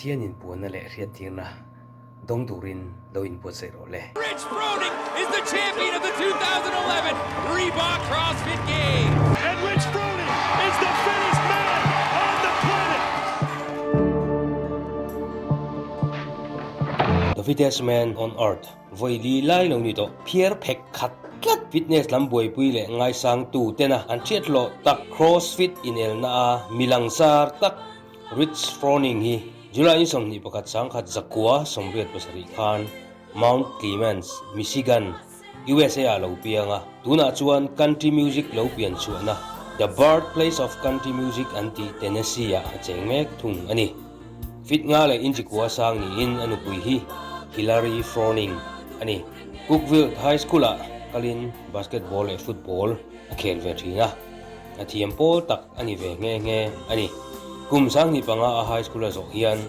Pathian inpuanna leh hriattirna dawng turin lo inbuatsaih rawh le. Rich Froning is the champion of the 2011 Reebok CrossFit Games. And Rich Froning is the fittest man on the planet. The fittest man on earth vawi li lai lo ni tawh phiar phek khat tlat fitness lam buaipui leh ngaisangtu tena an hriat hlawh tak CrossFit inelna a milangsar tak Rich Froning hi July ni 21 1987 khan Mount Clemens, Michigan, USA ah lo piang a, tunah chuan country music lo pian chhuahna The Birthplace of Country Music an tih Tennessee ah a cheng mek thung a ni. Fit nga leh inchi kua sang niin a nupui hi Hillary Froning a ni. Cookeville High School ah kalin basketball leh football a khel ve thin a. A thiam pawl tak a ni ve nghe nghe a ni. Kum 2005 a high school a zawh hian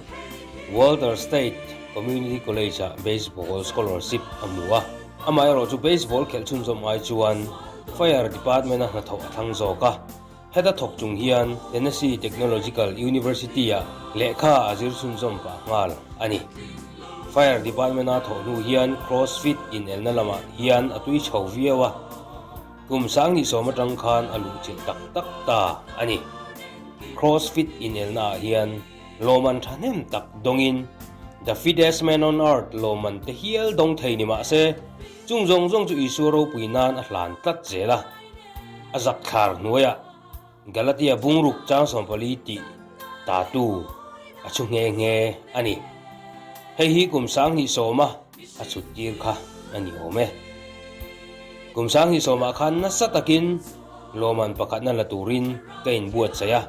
Walter State Community College ah baseball scholarship a hmu a. Amaherawh chu baseball khelh chhunzawm ai chuan Fire Department a hnathawh a thlang zawk a. Heta thawk chung hian Tennessee Technological University ah lehkha a zir chhunzawm pah nghal a ni. Fire Department a thawh hnu hian CrossFit inelna lamah hian a tui chho viau a. Kum 2010 atang khan a luh chilh tak tak ta a ni. CrossFit inelna ah hian lawmman thahnem tak dawngin The Fittest Man on Earth lawmman te hial dawng thei ni mah se, chung zawng zawng chu Isua ropui nan a hlan tlat zel a. A zak thlar hnuaiah Galatia bungruk chang 14 tih tatu a chhu nghe nghe a ni. Hei hi kum 2010 a a chhut tir kha a ni awm e. Kum 2010 ah khan nasa takin lawman pakhatna la turin ka inbuatsaih a,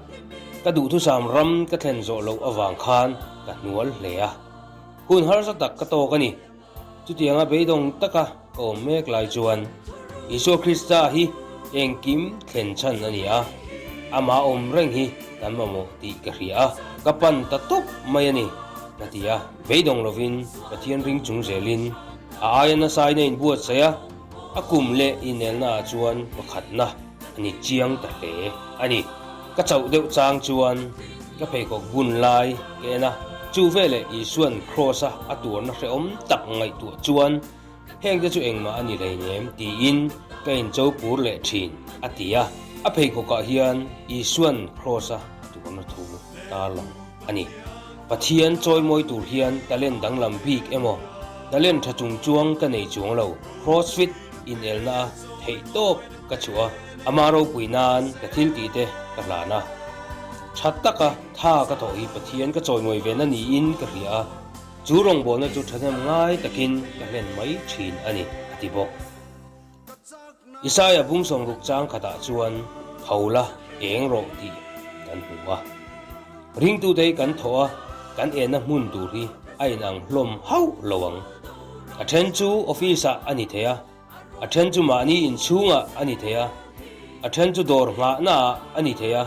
ka duhthusam ram ka thlen zawh loh avang khan ka hnual hle a. Hun harsa tak ka tawk a ni. Chutianga beidawng taka ka awm mek lai chuan Isua Krista hi engkim thlen chhan a ni a, amah awm reng hi kan mamawh tih ka hria a, ka pan ta tawp mai a ni, a ti a. Beidawng lovin Pathian ring chung zelin a aia nasain a inbuatsaih a, a kum leh inelnaah chuan pakhatna a ni chiang ta hle a ni. Ka chauh deuh chang chuan ka pheikhawk bun lai ka en a, chu veleh Isua'n Kraws-a a tuarna hrehawm tak ngaihtuah chuan hengte chu engmah a ni hleinem tiin ka incho pur leh thin, a ti a. A pheikhawkah hian Isua'n Kraws-a a tuarna thu tarlang a ni. Pathian chawimawi tur hian talent danglam bik emaw, talent tha chung chuang ka nei chuang lo, CrossFit inelna a theihtawp ka chhuah a. Ama ropui nan ka thil tih te ka hlan a, tha taka tha ka thawh hi Pathian ka chawimawi ve na niin ka hria a, chu rawngbawlna chu thahnem ngai takin ka hlen mai thin a ni, a ti bawk. Isaia bung sawmruk chang khatah chuan tho la eng rawh tih kan hmu a. Ringtute hi kan thawh a, kan enna hmun tur hi a inang hlawm hauh lo ang. A then chu office ah a ni thei a, A then chu mahni inchhungah a ni thei a, a then chu dawr nghahnaah a ni thei a,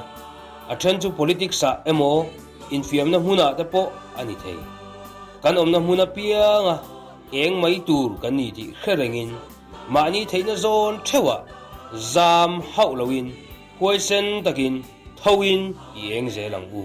a then chu politics-ah emaw infiamna hmunah te pawh a ni thei. Kan awmna hmun apianga eng mai tur kan ni tih hre rengin mahni theihna zawn theuhah zam hauh loin huaisen takin thoin i eng zel ang u.